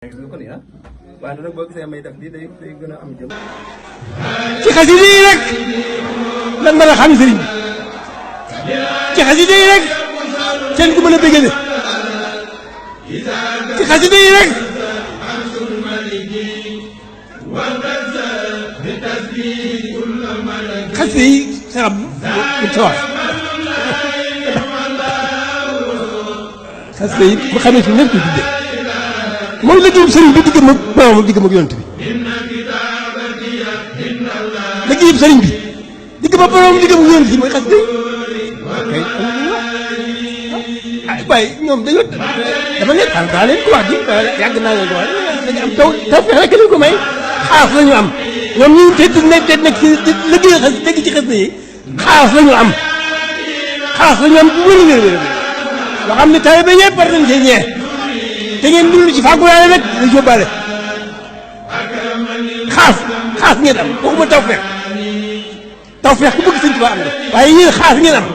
gis nga ko nii ah waaye nag boo gisee may def lii day gën a am jëm. ci xasida yi rek lan mën a xam sëriñ bi ci xasida yi rek seen ku mën a bëggale ci xasida yi rek xasida yi saxam bu tawax xasida yi bu xamee fi nekk tudde mooy liggéeyu sëriñ bi diggam ak boromam diggam ak yonent bi liggéeyu sëriñ bi diggam ak boromam diggam ak yonent bi mooy xasida yi ah waaye ñoom dañoo dafa nekk xam daa leen ko wax di yàgg naa leen ko wax dañu am taw fexe rek lañ ko may xaas la ñu am ñoom ñu te nekk ci liggéey xas dégg ci xasida yi xaas la ñu am xaas la ñu am bu wér wér wér loo xam ne taw ba ñëpp war nañ cee ñee te ngeen dund ci fàggulaale rek dañ yóbbaale xaas ngeen am waxuma tawfeex ku bëgg Sëñ Tuubaa am nga waaye yéen xaas ngeen am